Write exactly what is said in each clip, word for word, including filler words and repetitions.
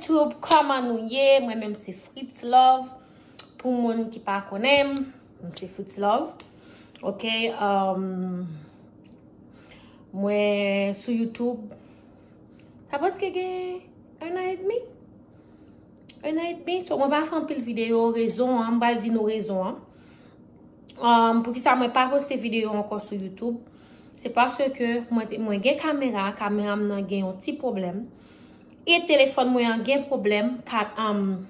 YouTube, kòman nou ye? Mwen menm se Fritz Love. Pou moun ki pa konnen m, m se Fritz Love. Ok, um, mwen sou YouTube. Sa prèske gen un an edmi? Un an edmi, so mwen pa fè anpil videyo, rezon an, m pral di nou rezon an. Um, poukisa mwen pa poste videyo ankò sou YouTube? Se paske mwen, te, mwen gen kamera, kamera m nan gen yon ti pwoblèm. E telefòn mwen an gen pwoblèm. Ka, um,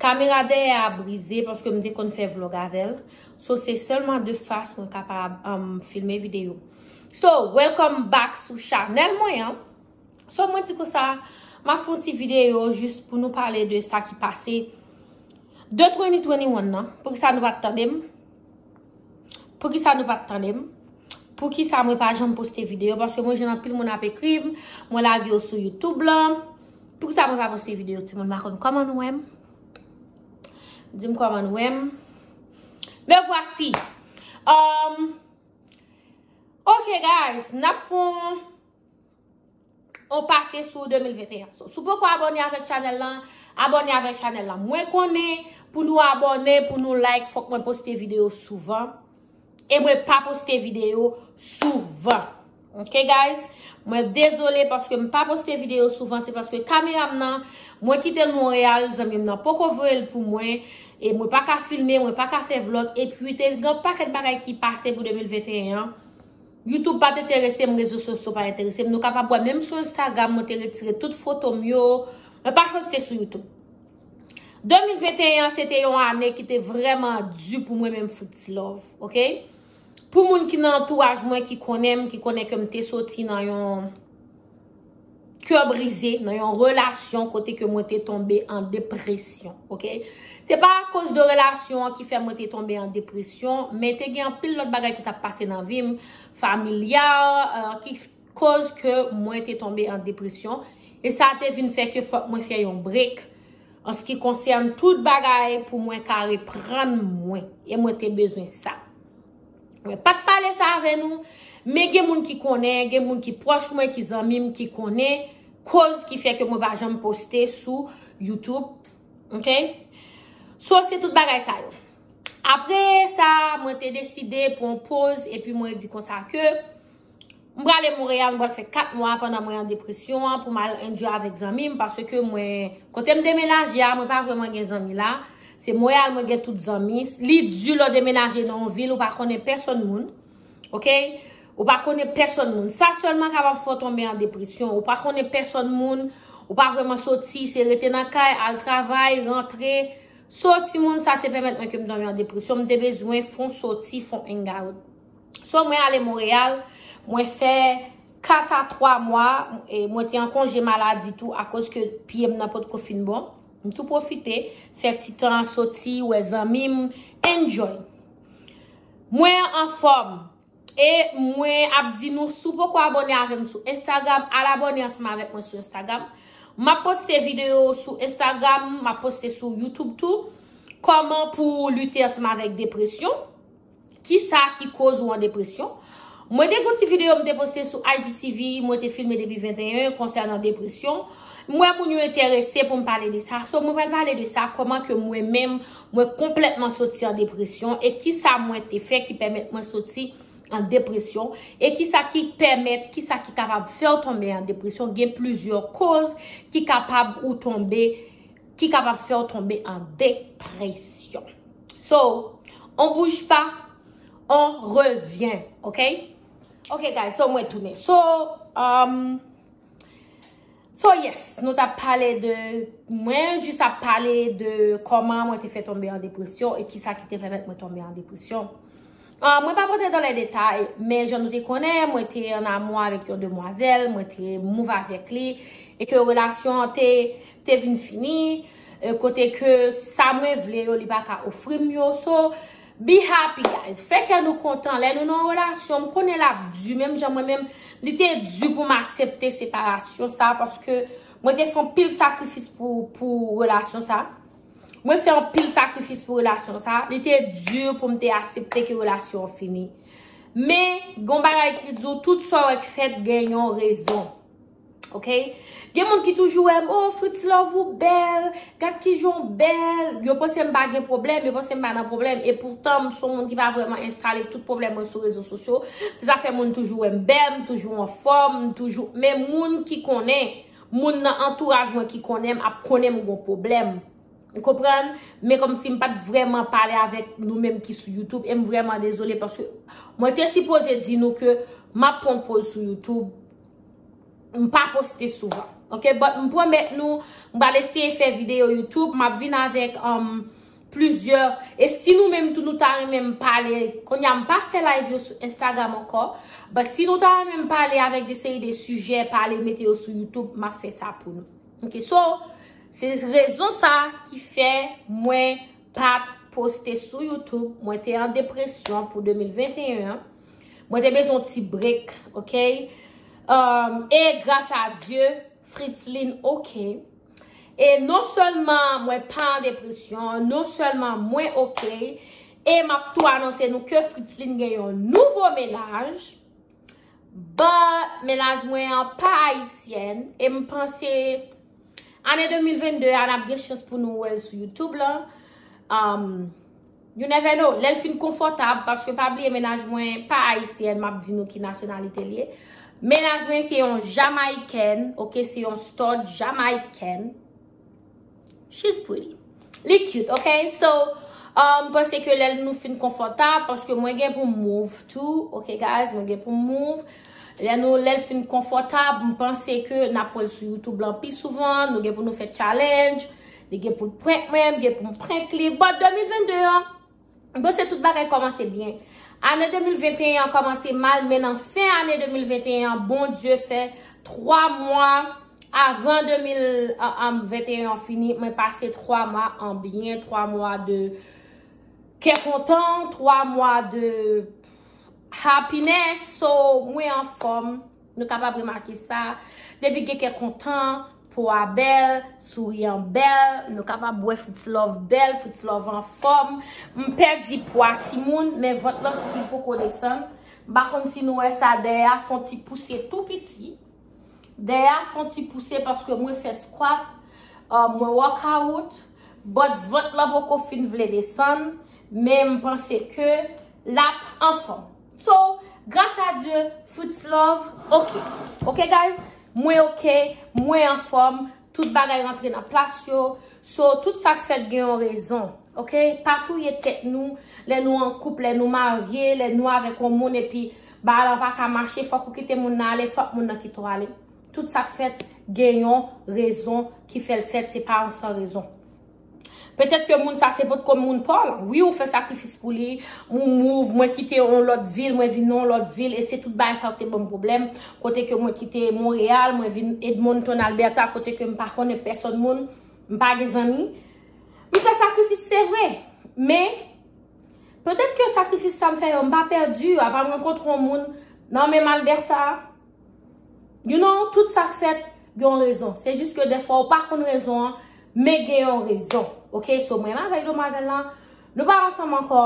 kamera dèyè a brize paske m te konn fè vlog avè l. So, se sèlman de fas mwen kapab um, filme videyo. So, welcome back sou chanèl mwen an. So, mwen di konsa, m ap fè yon ti videyo jis pou nou pale de sa ki pase de twenty twenty-one nan. Poukisa nou pa t tande m? Poukisa nou pa t tande m? Poukisa mwen pa janm poste videyo? Paske mwen jwenn anpil moun ap ekri m, mwen lage yo sou YouTube lan. Poukisa mwen pa poste videyo, timoun? M pa konn kòman nou wè m. Di m kòman nou wè m. Me voici. Um, ok, guys, n ap fè yon yon pase sou de mil venteyen. So, si w poko abòne avèk chanèl lan, abòne avèk chanèl lan. Mwen konnen pou nou abòne, pou nou like, fòk mwen poste videyo souvan. E mwen pa poste videyo souvan. Ok, guys? Mwen dezole paske m pa poste videyo souvan. Se paske kamera m nan, mwen kite l Monreyal, zanmi m nan poko voye l pou mwen. E mwen pa ka filme, mwen pa ka fè vlog. Epi, te gen yon pakèt bagay ki pase pou de mil venteyen an. YouTube pa t enterese m, rezo sosyo pa enterese m. Nou kapab wè, menm sou Instagram, mwen te retire tout foto m yo. Mwen pa poste sou YouTube. De mil venteyen an, se te yon ane ki te vrèman di pou mwen menm, Fritz Love, ok? Pou moun ki nan antouraj mwen, ki konnen m, ki konnen ke m te soti nan yon kè brize, nan yon relasyon kote ke mwen te tonbe an depresyon, ok? Se pa akoz de relasyon an ki fè mwen te tonbe an depresyon, men te gen anpil lòt bagay ki t ap pase nan vi m, familyal, euh, ki koz ke mwen te tonbe an depresyon. E sa te vin fè ke fòk mwen fè yon break an se ki konsène tout bagay pou mwen ka reprann mwen. E mwen te bezwen sa. Mwen pa t pale sa avè nou, men gen moun ki konnen, gen moun ki pwòch mwen, ki zanmi m, ki konnen koz ki fè ke mwen pa janm poste sou YouTube. Ok? So, se tout bagay sa yo. Apre sa, mwen te deside pran yon poz, epi mwen di konsa ke m prale Monreyal, m pral fè kat mwa pandan mwen an depresyon an pou m al enjoy avèk zanmi m, paske mwen, kote m demenaje a, mwen pa vrèman gen zanmi la. Se Monreyal mwen gen tout zanmi. Li di lè w demenaje nan yon vil, ou pa konnen pèsonn moun. Ok? Ou pa konnen pèsonn moun. Sa sèlman kapab fè w tonbe an depresyon. Ou pa konnen pèsonn moun. Ou pa vrèman soti, se rete nan kay, al travay, rantre. So, timoun, sa te pèmèt mwen ke m tonbe an depresyon. M te bezwen fè yon soti, fè yon hangout. So, mwen ale Monreyal, mwen fè kat a twa mwa, e mwen te an konje maladi tou akoz ke pye m nan potko fin bon. M tou pwofite, fè ti tan soti, wè zanmi m, enjoy. Mwen anfòm. E mwen ap di nou, si w poko abòne avè m sou Instagram, al abòne ansanm avèk mwen sou Instagram. M ap poste videyo sou Instagram, m ap poste sou YouTube tou. Kòman pou lite ansanm avèk depresyon? Kisa ki koz ou an depresyon? Mwen te gen yon ti videyo m te poste sou I G T V, mwen te filme depi venteyen, konsènan depresyon. M wè moun yo enterese pou m pale de sa. So, mwen pral pale de sa, kòman ke mwen menm, mwen konplètman soti an depresyon, e kisa mwen te fè ki pèmèt mwen soti an depresyon, e kisa ki pèmèt, kisa ki kapab fè w tonbe an depresyon. Gen plizyè koz ki kapab ou tonbe, ki kapab fè w tonbe an depresyon. So, on bouge pas, on revient, ok? Ok, guys, so mwen tounen. So, um, so yes, nou t ap pale de, mwen jis ap pale de kòman mwen te fè tonbe an depresyon e kisa ki te pèmèt mwen tonbe an depresyon. Ah, mwen pa pote dans les détails, men jan nou te konnen, mwen te an amou avèk yon demwazèl, mwen te move avèk li, e ke relasyon an te, te vin fini, e kote ke sa mwen vle yo, li pa ka ofri m yo. So, be happy, guys. Fè kè nou kontan. Lè nou nan yon relasyon, m konnen l ap di, menm jan mwen menm, li te di pou m aksepte separasyon sa, paske mwen te fè anpil sakrifis pou, pou relasyon sa. Mwen fè anpil sakrifis pou relasyon sa. Li te di pou m te aksepte ke relasyon an fini. Men, gon bagay ki di w, tout sa w wè k fèt gen yon rezon. Ok? Gen moun ki toujou wè m, "Oh, Fritz Love, ou bèl, gad kijan w bèl." Yo panse m pa gen pwoblèm, yo panse m pa nan pwoblèm. E poutan, m se yon moun ki pa vrèman enstale tout pwoblèm mwen sou rezo sosyo. Se sa fè moun toujou wè m bèl, m toujou anfòm, m toujou, men moun ki konnen, moun nan antouraj mwen ki konnen m ap konnen m gon pwoblèm. Ou konprann? Men kòmsi m pa t vrèman pale avèk nou menm ki sou YouTube. E m vrèman dezole paske mwen te sipoze di nou ke m ap pran poz sou YouTube. M pa poste souvan. Ok? But m pwomèt nou, m pral eseye fè videyo YouTube. M ap vin avèk um, plizyè. E si nou menm tou nou ta renmen m pale, kounye a m pa fè live yo sou Instagram ankò. But si nou ta renmen m pale avèk de seri de sijè, pale, mete yo sou YouTube, m ap fè sa pou nou. Ok, so, se rezon sa ki fè mwen pa t poste sou YouTube. Mwen te an depresyon pou de mil venteyen an. Mwen te bezwen yon ti break, ok? Um, e gras a Dye, Fritzline ok. E non sèlman mwen pa an depresyon, non sèlman mwen ok, e m ap tou anonse nou ke Fritzline gen yon nouvo mennaj. But mennaj mwen an pa ayisyèn, e m panse ane de mil vennde a, n ap gen chans pou nou wè l sou YouTube la. Um, you never know. Lè l fin konfòtab, paske pa bliye mennaj mwen pa ayisyèn, m ap di nou ki nasyonalite l ye. Mennaj mwen se yon Jamayiken, ok, se yon stud Jamayiken. She's pretty. Li cute, ok? So, um, m panse ke lè nou fin konfòtab, paske mwen gen pou m move too, ok, guys? Mwen gen pou m move. Lè nou, lè l fin konfòtab, m panse ke n ap wè l sou YouTube lan pi souvan. Nou gen pou nou fè challenge. Li gen pou l prank mwen, m gen pou m prank li. But de mil vennde an, m panse tout bagay kòmanse byen. Ane de mil venteyen an kòmanse mal, men nan fen ane de mil venteyen an, Bondye fè twa mwa avan de mil venteyen an fini, mwen pase twa mwa an byen, twa mwa de kè kontan, twa mwa de happiness. So, mwen anfòm. Nou kapab remake sa. Depi gen kè kontan, po a bèl, souri an bèl, nou kapab wè Fritz Love bèl, Fritz Love anfòm. M pèdi pwa timoun, men vant lan stil poko desann. M pa konn si nou wè sa, dèyè a fè yon ti pouse tou piti. Dèyè a fè yon ti pouse paske mwen fè squat, uh, mwen workout, but vant lan poko fin vle desann, men m panse ke l ap anfòm. So, gras a Dye, Fritz Love, ok. Ok, guys? Mwen ok, mwen anfòm, tout bagay rantre nan plas yo. So, tout sa k fèt gen yon rezon, ok? Pa touye tèt nou, lè nou an koup, lè nou marye, lè nou avèk yon moun, epi bagay la pa ka mache, fòk ou kite moun nan ale, fòk moun nan kite w ale. Tout sa k fèt gen yon rezon ki fè l fèt, se pa yon san rezon. Petèt ke moun sa se potko moun pa w. Wi, ou fè sakrifis pou li, ou move, mwen kite yon lòt vil, mwen vin nan yon lòt vil, e se tout bagay sa yo ki te ban m pwoblèm. Kote ke mwen kite Monreyal, mwen vin Edmonton, Alberta, kote ke m pa konnen pèsòn moun, m pa gen zanmi. M fè sakrifis, se vre, men petèt ke sakrifis sa m fè yo, m pa pèdi, apa m rankontre yon moun nan menm Alberta. You know, tout sa k fèt, gen yon rezon. Se jis ke dèfwa ou pa konn rezon an, men gen yon rezon. Ok, so mwen avèk demwazèl lan, nou pa ansanm ankò.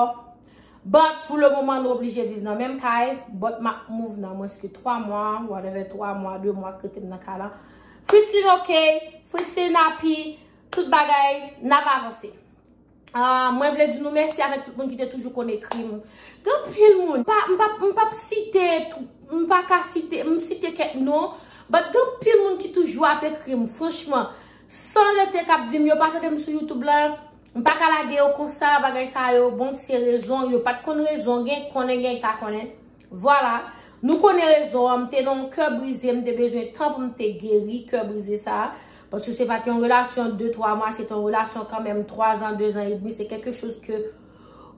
But pou le moman, nou oblije viv nan menm kay. But m ap move nan mwens ke twa mwa, whatever, twa mwa, de mwa k rete m nan kay lan. Fritzline ok, Fritzline happy, tout bagay, n ap avanse. Ah, mwen vle di nou mèsi avèk tout moun ki te toujou konn ekri m. Gen anpil moun, pa, m pa, m p ap site tou, m pa ka site, m site kèk non, but gen anpil moun ki toujou ap ekri m, franchman, san rete k ap di m yo pa tande m sou YouTube la, m pa ka lage yo konsa, bagay sa yo, bon, se rezon, yo pa t konn rezon, gen konnen, gen pa konnen. Vwala. Nou konnen rezon an, m te nan yon kè brize, m te bezwen tan pou m te geri kè brize sa a. Paske se pa t yon relasyon de twa mwa, se te yon relasyon kanmenm twa zan, de zan edmi. Se kèlke choz ke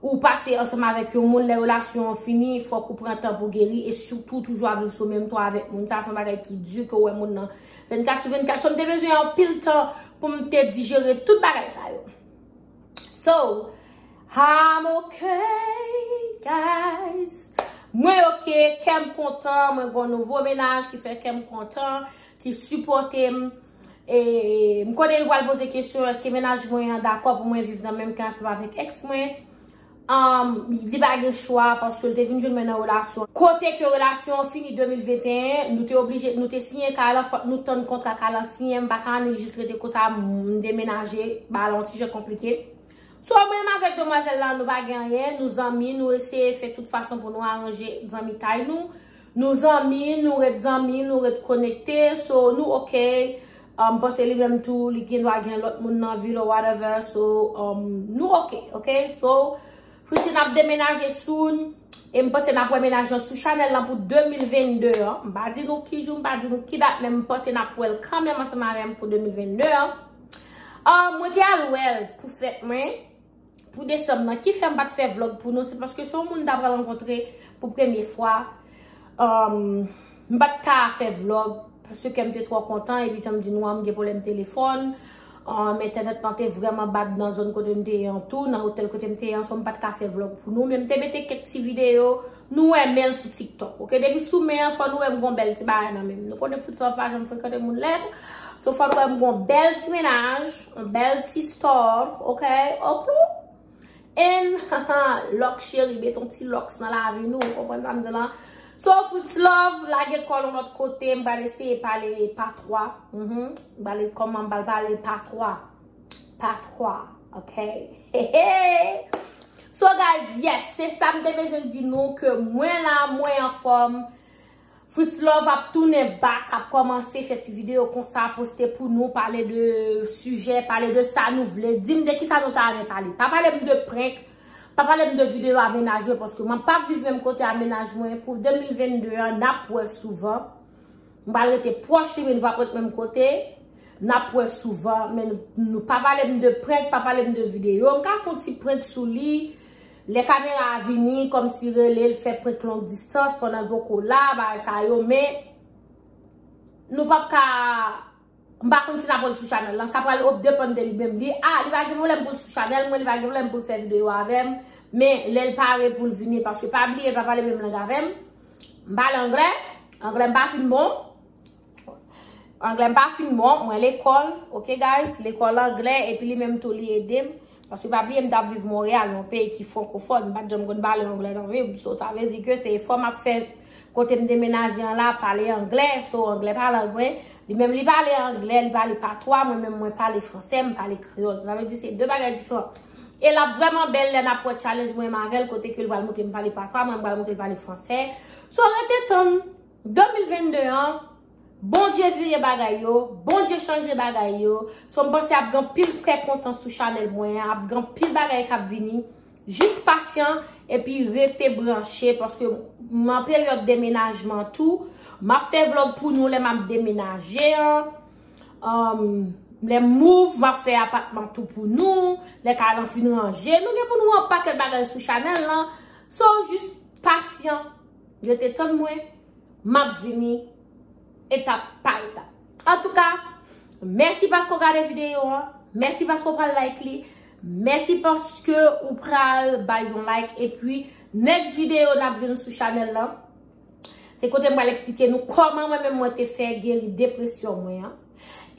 ou pase ansanm avèk yon moun, lè relasyon an fini, fòk ou pran tan pou geri, e sitou toujou ap viv sou menm twa avèk moun sa, se yon bagay ki di ke w wè moun nan vennkat sou vennkat. So, m te bezwen anpil tan pou m te dijere tout bagay sa yo. So, I'm okay, guys. Mwen ok, kè m kontan, mwen gon nouvo mennaj ki fè kè m kontan, ki sipòte m. E m konnen nou pral poze kesyon, èske mennaj mwen an dakò pou mwen viv nan menm kay ansanm avèk èks mwen? Um, li pa gen chwa paske l te vin jwenn mwen nan relasyon. Kote ke relasyon an fini de mil venteyen, nou te oblije, nou te siyen kay lan, fòk nou tann kontra kay lan siyen, m pa ka annik jis rete konsa, m demenaje, bagay la yon ti jan konplike. So, mwen menm avèk demwazèl la, nou pa gen anyen, nou zanmi, nou eseye fè tout fason pou nou aranje zanmitay nou. Nou zanmi, nou ret zanmi, nou ret konekte, so nou oke. Um, m panse li menm tou, li gen dwa gen lòt moun nan vi l or whatever, so um, nou oke, oke? So, Fritzy n ap demenaje soon, e m panse n ap wè menaj lan sou chanèl lan pou de mil vennde an. M pa di nou ki jou, m pa di nou ki dat, men m panse n ap wè l kanmenm ansanm avè m pou de mil vennde an. Ah, mwen te al wè l pou fèt mwen, pou desanm nan. Ki fè m pa t fè vlòg pou nou, se paske se yon moun m ta pral rankontre pou premye fwa. Um, m pa t ka fè vlòg, paske m te twò kontan, epi jan m di nou an, m gen pwoblèm telefòn. Um, entènèt lan te vrèman bad nan zòn kote m te ye an tou, nan otèl kote m te ye an, so m pa t ka fè vlòg pou nou, men m te mete kèk ti videyo, nou wè men l sou TikTok, oke? Depi sou men an, fò nou wè m gon bèl ti bagay nan men m. Nou konnen Fritz Love pa janm frekante moun lèd, so fò nou wè m gon bèl ti menaj, yon bèl ti star, oke? Oke? And, lòks cheri, met yon ti lòks nan lavi nou, ou konprann sa m di la? So, Fritz Love, lage kò l yon lòt kote, m pral eseye pale patwa. Mhm. M pral, kòman m pral pale patwa? Patwa, oke? So, guys, yes, se sa m te bezwen di nou, ke mwen la, mwen anfòm. Fritz Love ap tounen back, ap kòmanse fè ti videyo konsa, poste pou nou, pale de sijè, pale de sa nou vle. Di m de kisa nou ta renmen pale. Pa pale m de prank, pa pale m de videyo a menaj mwen, paske mwen p ap viv menm kote a menaj mwen. Pou de mil vennde an, n ap wè souvan. M pral rete pwòch li, men nou p ap ret menm kote. N ap wè souvan, men nou, nou pa pale m de prank, pa pale m de videyo. M ka fè yon ti prank sou li. Lè kamera a vini, kòmsi rele l, fè prank long distance pandan l poko la, bagay sa yo, men nou p ap ka, m pa konn si n ap wè l sou chanèl lan, sa pral op depann de li menm. Li, a, li pa gen pwoblèm pou l sou chanèl mwen, li pa gen pwoblèm pou l fè videyo avè m, men lè l pare pou l vini, paske pa bliye, l pa pale menm lang avè m. M pale anglè, anglè m pa fin bon. Anglè m pa fin bon, mwen lekòl, oke guys, lekòl anglè, epi li menm tou li ede m. Paske pa bliye m t ap viv Monreyal, yon peyi ki frankofòn, m pa t janm konn pale anglè nan vi m. So, sa vle di ke se efò m ap fè kote m demenaje an la, pale anglè, so anglè pa lang mwen. Li menm li pale anglè, li pale patwa, mwen menm mwen pale fransè, m pale kreyòl. Sa vle di se de bagay diferan. E l ap vrèman bèl lè n ap wè challenge mwen menm avè l, kote ke l pral montre m pale patwa, mwen m pral montre l pale fransè. So, rete tann. De mil vennde an, Bondye vire bagay yo, Bondye chanje bagay yo. So, m panse ap gen anpil kè kontan sou chanèl mwen an, ap gen anpil bagay k ap vini. Jis pasyan, epi rete branche, paske m an peryòd demenajman tou. M ap fè vlòg pou nou lè m ap demenaje an. Um, lè m move, m ap fè apatman tou pou nou. Lè kay lan fin ranje, nou gen pou nou wè yon pakèt bagay sou chanèl lan. So, jis pasyan, rete tann mwen. M ap vini etap pa etap. Antouka, mèsi paske w gade videyo an. Mèsi paske w pral like li. Mèsi paske ou pral bay yon like. Epi, next videyo n ap jwenn sou chanèl lan. Se kote m pral eksplike nou kòman mwen menm mwen te fè geri depresyon mwen an.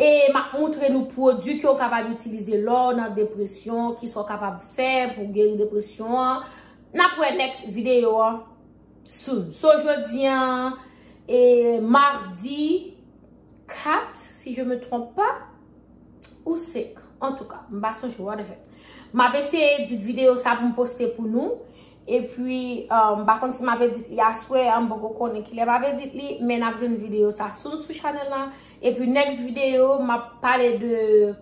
E m ap montre nou pwodui ke w kapab itilize lè w nan depresyon, kisa w kapab fè pou geri depresyon an. N ap wè next videyo an. Soon. So, jodi an, e, mardi kat, si je me trompe pas, ou senk. Antouka, m pa sonje, whatever. M ap eseye edit videyo sa pou m poste pou nou. Epi, um, m pa konn si m ap edit li aswè, m poko konnen kilè m ap edit li, men n ap jwenn videyo sa soon sou chanèl lan. Epi, next videyo, m ap pale de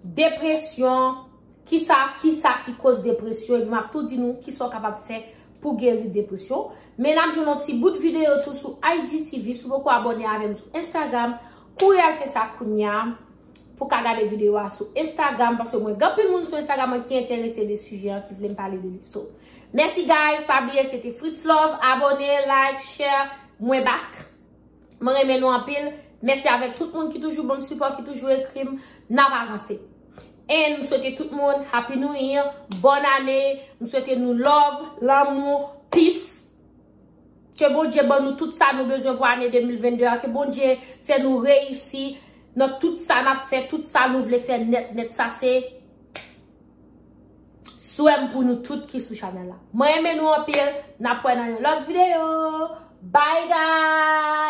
depresyon, Kisa, kisa ki koz depresyon? Epi m ap tou di nou kisa w kapab fè pou geri depresyon. Men n ap jwenn yon ti bout videyo tou sou I G T V. Si w poko abòne avè m sou Instagram, kouri al fè sa kounya pou w ka gade videyo a sou Instagram, paske mwen gen anpil moun sou Instagram mwen ki enterese de sijè an, ki vle m pale de li. So, mèsi guys, pa bliye se te Fritz Love, abòne, like, share, mwen back. Mwen renmen nou anpil. Mèsi avèk tout moun ki toujou ban m sipò, ki toujou ekri m. N ap avanse. And m swete tout moun Happy New Year, bòn ane. M swete nou love, lanmou, peace. Ke Bondye ban nou tout sa nou bezwen pou ane de mil vennde a. Ke Bondye fè nou reyisi nan tout sa n ap fè, tout sa nou vle fè nèt, nèt. Sa se Swè m pou nou tout ki sou chanèl la. Mwen renmen nou anpil. N ap wè nan yon lòt videyo. Bye guys!